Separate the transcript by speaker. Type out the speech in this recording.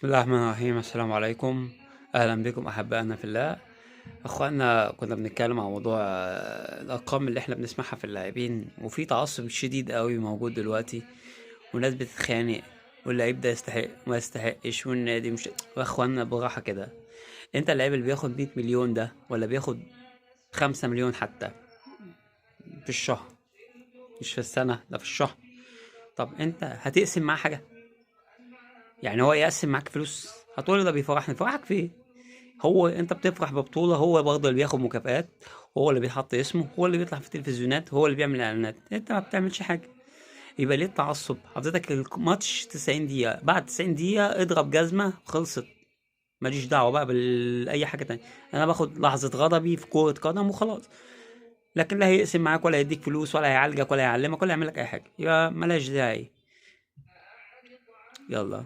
Speaker 1: بسم الله الرحمن الرحيم. السلام عليكم، اهلا بكم احبائنا في الله. اخوانا، كنا بنتكلم عن موضوع الارقام اللي احنا بنسمعها في اللاعبين، وفي تعصب شديد قوي موجود دلوقتي، وناس بتتخانق، واللعيب ده يستحق وما يستحقش، والنادي مش. واخوانا براحة كده، انت اللعيب اللي بياخد 100 مليون ده ولا بياخد 5 مليون حتى في الشهر، مش في السنة، ده في الشهر. طب انت هتقسم معاه حاجة؟ يعني هو يقسم معاك فلوس؟ هتقول ده بيفرحني. فرحك في ايه؟ هو انت بتفرح ببطولة، هو برضه اللي بياخد مكافآت، هو اللي بيحط اسمه، هو اللي بيطلع في التلفزيونات، هو اللي بيعمل اعلانات، انت ما بتعملش حاجة. يبقى ليه التعصب؟ حضرتك الماتش 90 دقيقة، بعد 90 دقيقة اضرب جزمة، خلصت، ماليش دعوة بقى بأي حاجة تانية. انا باخد لحظة غضبي في كرة قدم وخلاص، لكن لا هيقسم معاك ولا يديك فلوس ولا هيعالجك ولا يعلمك ولا يعمل لك اي حاجة، يبقى ملاش داعي. يلا.